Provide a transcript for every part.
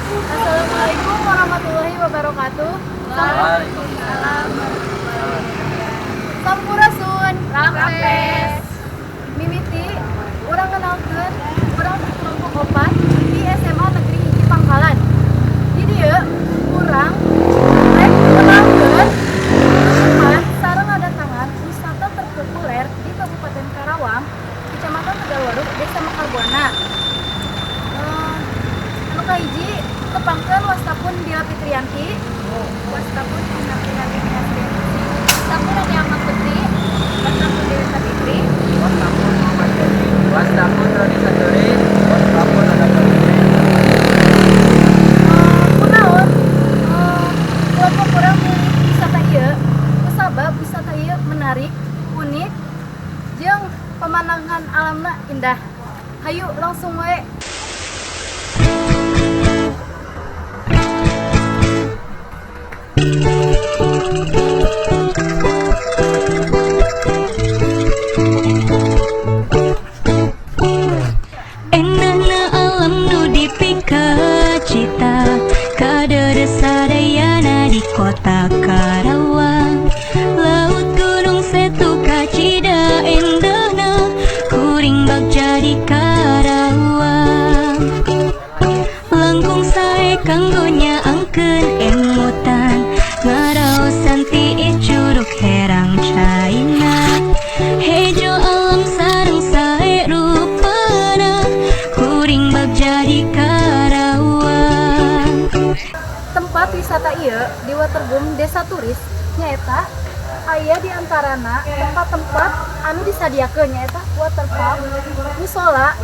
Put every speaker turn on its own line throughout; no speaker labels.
Assalamualaikum warahmatullahi wabarakatuh.
Waalaikumsalam warahmatullahi wabarakatuh.
Sampurasun.
Rampes.
Mimiti urang kenalkeun, urang di kelompok 4 di SMA Negeri 1 Pangkalan. Di dieu urang rek kenalkeun tempat sareng ngadatangan wisata terpopuler di Kabupaten Karawang, Kecamatan Tegalwaru, Desa Mekarbuana. Anu kahiji, tepangkeun, wastapun Dila Fitrianti,
Wastapun Tina Tina, Wastapun Rani Ahmad Putri, Wastapun Dewi Sapitri,
Wastapun Muhammad Ferdi, Wastapun Roni Saturi, Wastapun Ada Putri.
Kunaon kelompok urang milih wisata ieu? Kusabab wisata ieu menarik, unik, jeung pemandangan alamna indah. Hayu, langsung we.
Endahna alam nu dipikacita, kadedes sadayana di kota Karawang. Laut, gunung, setu kacida endahna, kuring bagja di Karawang. Langkung sae kanggo nyaangkeun emutan, ngaraosan tiis curug herang caina. Hejo alam sareng sae rupana, kuring bagja di Karawang.
Tempat wisata ieu di Waterboom Desa Turis nyaeta aya di antarana tempat-tempat anu disadiakeun, nyaeta waterpark, musola,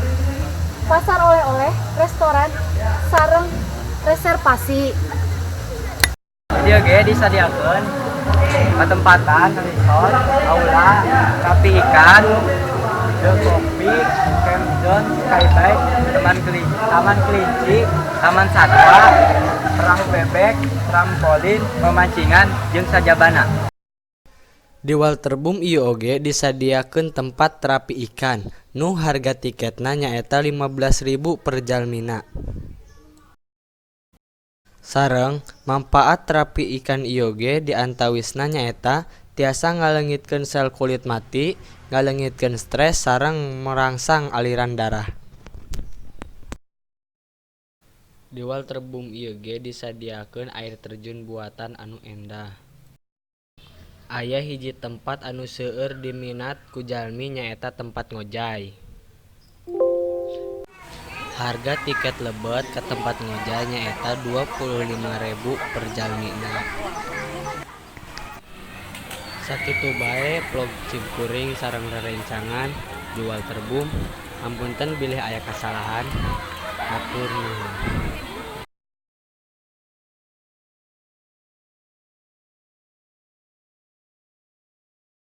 pasar oleh-oleh, restoran, sareng reservasi.
Di dieu ge disadiakeun patempatan, resort, aula, terapi ikan, The Coffee, Camp Zone, Skybike, taman kelinci, taman satwa, perahu bebek, trampolin, pemancingan, jeung sajabana.
Di Waterboom ieu oge disadiakeun tempat terapi ikan nu harga tiketna nyaeta 15.000 per jalmina. Sareng mangpaat terapi ikan ieu ge diantawisna nyaeta tiasa ngaleungitkeun sel kulit mati, ngaleungitkeun stres sareng merangsang aliran darah. Di Waterboom ieu ge disadiakeun air terjun buatan anu endah. Aya hiji tempat anu seueur diminat ku jalmi, nyaeta tempat ngojay. Harga tiket lebet ka tempat ngojay nyaeta 25.000 per jalmina. Sakitu bae vlog simkuring sareng rerencangan di Waterboom. Hapunten bilih aya kasalahan. Hatur nuhun.